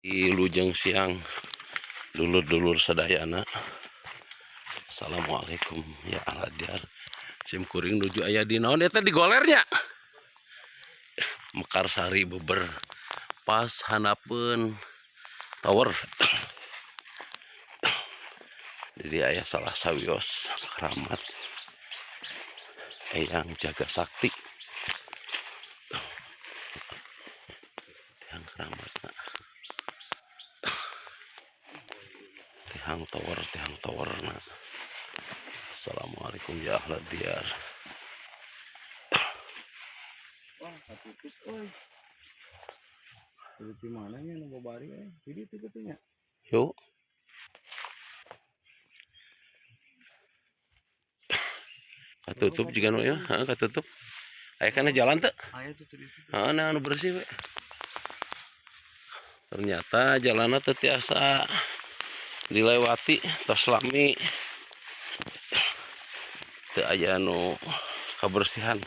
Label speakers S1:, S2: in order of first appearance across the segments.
S1: Wilujeng siang dulur-dulur sadayana. Assalamualaikum ya aladiar. Sim kuring nuju aya di naon eta di golernya. Mekarsari Beber pas hanapeun tower. Jadi aya salah sawios keramat Eyang Jaga Sakti. Tihang keramat tihang tower na. Assalamualaikum ya ahla diar.
S2: Wah, katutup euy. Di mana nya nu babari euy? Di ditu kitu nya.
S1: Yuk. Katutup juga nu ya, heeh katutup. Aya kana jalan teu?
S2: Aya tuh di ditu.
S1: Heeh, nah anu bersih we. Ternyata jalanna teu tiasa dilewati tos lami teu aya nu kabersihan.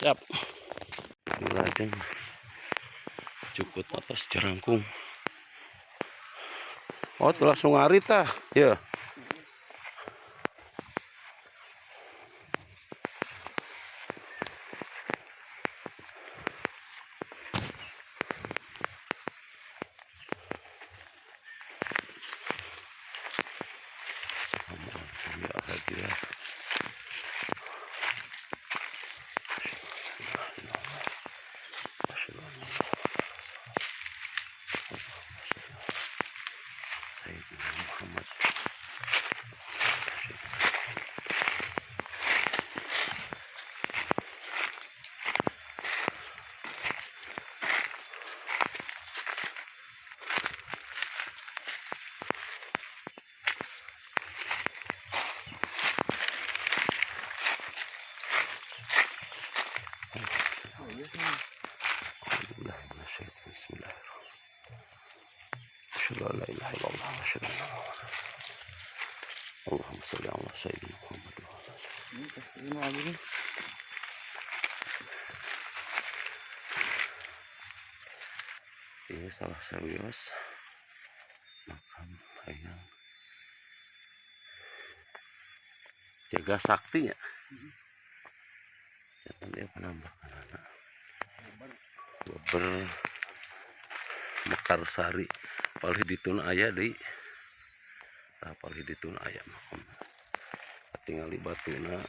S1: Siap. Lajeng cukut atas jerangkung. Oh, langsung ngarit tah. Ya. Assalamualaikum ya hadiah. Sayyidina Muhammad.
S2: Oh iya sih.
S1: Bismillahirrahmanirrahim. Asyhadu an la ilaha illallah wa asyhadu anna Muhammadan rasulullah. Allahumma sholli ala sayyidina Muhammad wa ala alihi.
S2: Ini teh ini lagi nih.
S1: Ini salah sawios makam hayang Jaga Sakti ya. Jangan dia penambahan anak. Beber Mekarsari palih ditun aya di tah palih ditun aya makam tingali batuna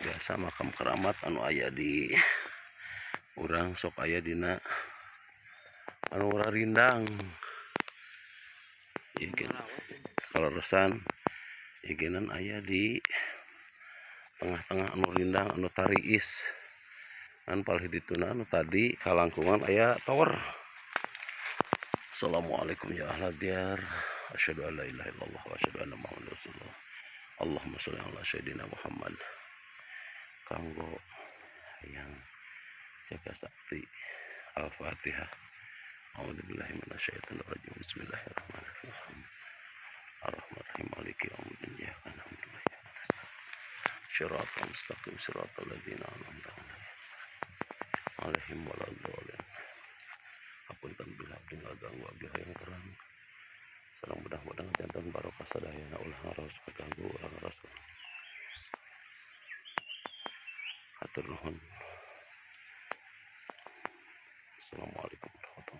S1: biasa makam keramat anu aya di urang sok aya dina anu rarindang ieu kaleresan igenan aya di tengah-tengah anu rindang anu tariis kan palih dituna anu tadi kalangkungan aya tower. Assalamualaikum ya ahla diyar. Asyhadu an la ilaha illallah wa asyhadu anna Muhammadar rasulullah. Allahumma sholli ala sayyidina Muhammad. Kanggo yang Jaga Sakti. Al-Fatihah. A'udzubillahi minasyaitonirrajim. Bismillahirrahmanirrahim. Ar-Rahmanirrahim. Maliki yaumiddin. Iyyaka na'budu wa iyyaka nasta'in. Shiratal mustaqim, shiratal ladzina an'amta alaihim waladdallin. Hapunten bilih abdi ngaganggu, abdi hayang terang. Sareng mudah-mudahan janten barokah sadayana, ulah ngaros kaganggu, ulah ngaros. Hatur nuhun. Assalamualaikum warahmatullahi wabarakatuh.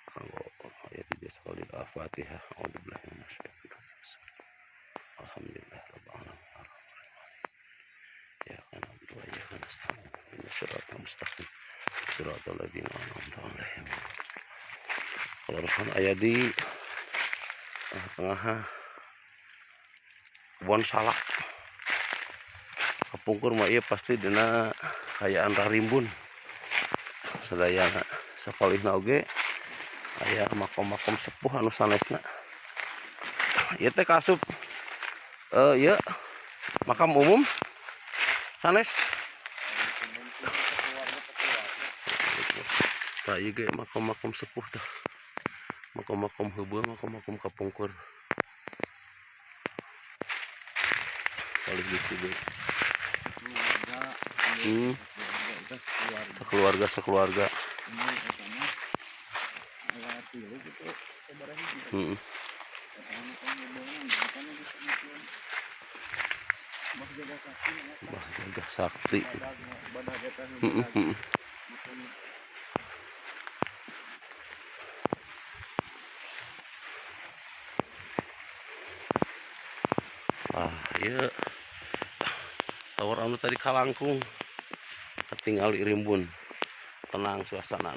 S1: Kanggo aya di dieu sekali Al-Fatihah. A'udzubillahi minasyaitonir rajim. Alhamdulillah rabbil alamin. Iyyaka na'budu wa iyyaka nasta'in. Ihdinas siratal mustaqim. Siratal ladzina an'amta alaihim. Kaleresan aya di tengah-tengah kebon salak. Kapungkur mah ieu pasti dina kaayaan rarimbun. Sadayana sapalihna oge Aya makom-makom sepuh anu sanesna. Ieu teh kaasup ieu makam umum sanes. Tah, ieu ge makom-makom sepuh tah. Makom-makom heubeul, makom-makom kapungkur. Paling gitu deh.
S2: Keluarga. Keluarga itu keluarga.
S1: Sekeluarga sekeluarga.
S2: Ini eta mah aya tilu gitu, sabaraha hiji. Eta anu kan heubeulna eta nu disebutkeun Mbah Jaga Sakti eta.
S1: Mbah Jaga Sakti.
S2: Badag badag eta badag. Makamna.
S1: Ah, ieu tower anu tadi kalangkung. Katingali rimbun. Tenang suasana.